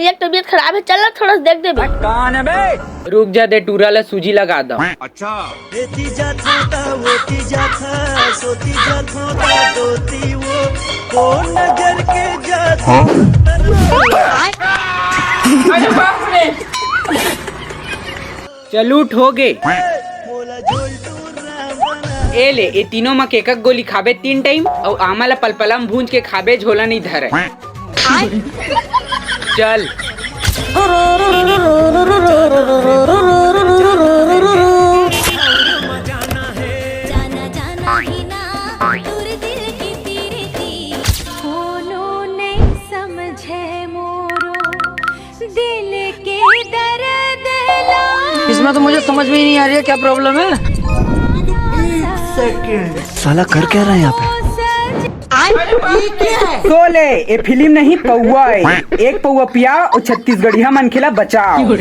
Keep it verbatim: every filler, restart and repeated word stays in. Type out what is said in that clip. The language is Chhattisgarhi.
एक तबीयत खराब है, चल ना थोड़ा सा देख दे बे। रुक जा, दे टूरा ला सूजी लगा दो। अच्छा। चल उठ, हो गे। ए ले, ए तीनों म के एक गोली खाबे तीन टाइम, अउ आमा ला पलपला म भूंज के खाबे, झोला नइ धरय। चल। इसमें तो मुझे समझ में ही नहीं आ रही है, क्या प्रॉब्लम है? साला कर क्या रहा है यहाँ पे? सो ले, ए फिल्म नहीं, पौवा है। एक पौवा पिया अउ छत्तीसगढ़िया मनखे ला बचाओ।